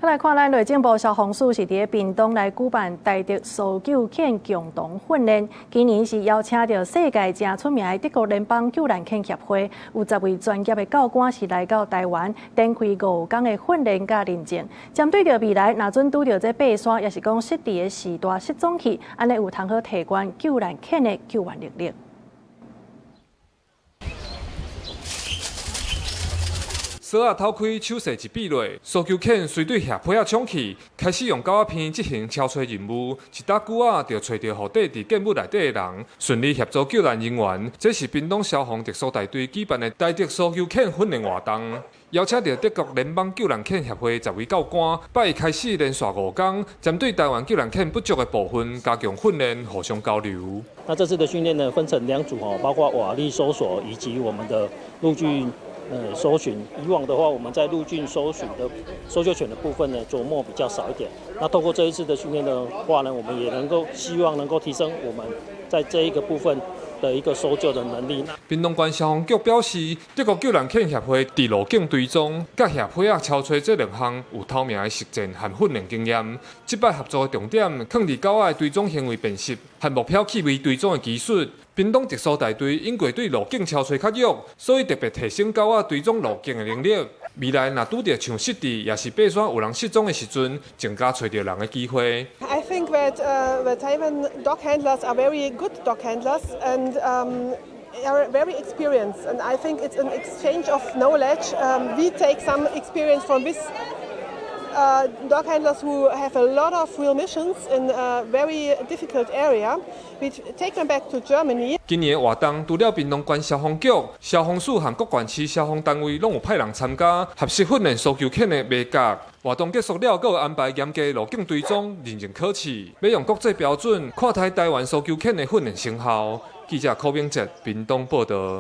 來看咱內政部消防署是佇屏東來舉辦台德搜救犬共同訓練，今年是邀請著世界誠出名的德國聯邦救難犬協會，有10位專業的教官是來到台灣，展開5工的訓練佮認證，針對著未來若準拄著這爬山，抑是講濕地的時代失蹤去，按呢有通好提懸救難犬的救援能力。索仔偷開，手勢一比落，搜救犬隨隊額皮仔衝去，開始用狗仔鼻執行抄揣任務。一搭久仔就揣著予綴佇建物內底的人，順利協助救難人員。這是屏東消防特殊大隊舉辦的台德搜救犬訓練活動，邀請著德國聯邦救難犬協會10位教官，拜一開始連續5工，針對台灣救難犬不足的部分加強訓練，互相交流。那這次的訓練呢，分成兩組哦，包括瓦礫搜索以及我們的陸軍搜尋。以往的話，我們在陸軍搜尋的搜救犬的部分呢，著墨比較少一點。那透過這一次的訓練的話呢，我們也能夠希望能夠提升我們在這一個部分的一個搜救的能力。屏東縣消防局表示，德國救難犬協會佇路徑追蹤、佮額皮仔抄揣這兩項有頭名的實戰和訓練經驗。這擺合作的重點，囥佇狗仔的追蹤行為辨識和目標氣味追蹤的技術。屏東特殊大隊因過對路徑抄揣較弱，所以特別提升狗仔追蹤路徑的能力。未來若拄著像濕地，抑是爬山有人失蹤的時陣，增加揣著人的機會。 I think that the Taiwan dog handlers are very good dog handlers and are very experienced. And I think it's an exchange of knowledge. We take some experience from this dog handlers who have a lot of real missions in a very difficult area. We take them back to Germany. 今年的活動除了屏東縣消防局、消防署和各縣市消防單位攏有派人參加，學習訓練搜救犬的眉角。活動結束了，閣有安排嚴格路徑追蹤認證考試，欲用國際標準看待台灣搜救犬的訓練成效。記者柯明哲屏東報導。